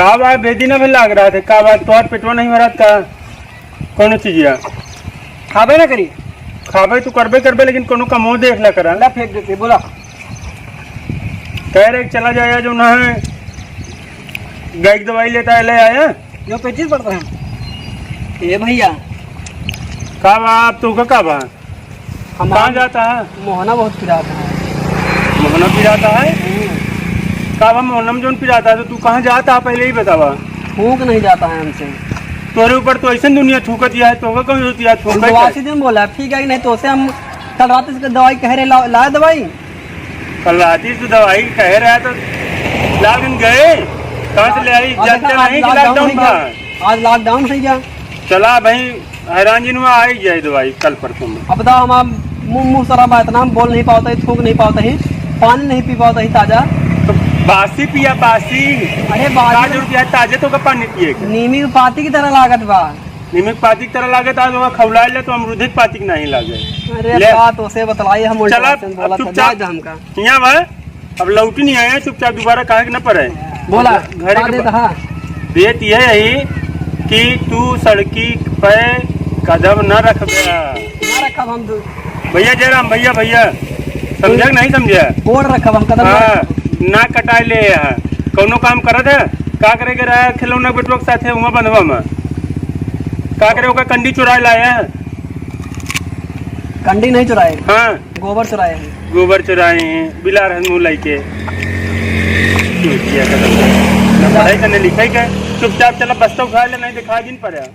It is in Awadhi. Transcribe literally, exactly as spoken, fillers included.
का बात, बेदिना में लाग रहा था, का बात, तोहार पेटवा नहीं भरत का? कौनो चीजिया? खाबे ना करी। खाबे तू करबे करबे, लेकिन कौनो कमो देख ला करा। ला फेंक देते, बोला। कह रहे चला जाया जो ना है, गाय की दवाई लेता है, ले आया। जो पच्चीस पड़ता है। ए भैया। का बा, आप तो का, का बा? हम कहाँ आप जाता है? मोहना बहुत पिराता है। मोहना पिराता है? हम्म। का बा, मोहना में जोन पिराता है, तो तू कहाँ जाता है, पहले ही बतावा। फूंक नहीं जाता है हमसे। तोरे ऊपर तो ऐसे दुनिया थूकत है, तो का कौन होती है, थूक हम तो के? आसी दिन बोला, ठीक है कि नहीं, तो उसे हम कल रात से दवाई कह रहे, ला, लाए दवाई। कल राती से दवाई कहे रहा तो लाग गए, कहाँ से ले आई? आज जानते देखा, आज नहीं कि lockdown lockdown है बा। क्या? आज lockdown है क्या? चला भाई, हैरान जी नुआ आई जाए दवाई कल परसों में। अब बताओ, हम आप मुंह, मुंह सरा बा, इतना हम बोल नहीं पावत ही, थूक नहीं पावत ही, पानी नहीं पी पावत ही ताजा। तो बासी पिया, बासी। अरे बासी। का जरूरत है ताजे तो का पानी पिए के? नीमी के पाती की तरह लागत बा। नीमी के पाती की तरह लागत, आज ओका खौलाए ले तो अमरूदे के पाती की नहीं लागे। अरे ले। बात उसे बतलाई, हम उल्टा चला, बात बोला अब था, चुपचाप। जाए दे हमका। यहाँ बा, अब लौटी नहीं आया, चुपचाप दोबारा कहे के न पड़े। बोला, घरे का के देत बा-, हा? देत यह है कि तू सड़की पे कदम न रखबे। ना रखब हम दू-, भैया जयराम, भैया, भैया, समझा कि नहीं समझा? बोर्ड रखब हम, कदम ना हाँ, रखब। ना कटाए ले यहाँ। कौनो काम करत है? का करे के रहा है? खिलौना बेटवा के साथे हुआ बंधवा में। का करे ओका कंडी चुराए लाए हैं? कंडी नहीं चुराए। हाँ। गोबर चुराए हैं। गोबर चुराए हैं, बिलार हन मुँह लइके। चूतिया का धंधा। ना पढ़ाई करने लिखाई का, चुपचाप चला बस्ता उठा ले, नहीं दिखा दिन पर।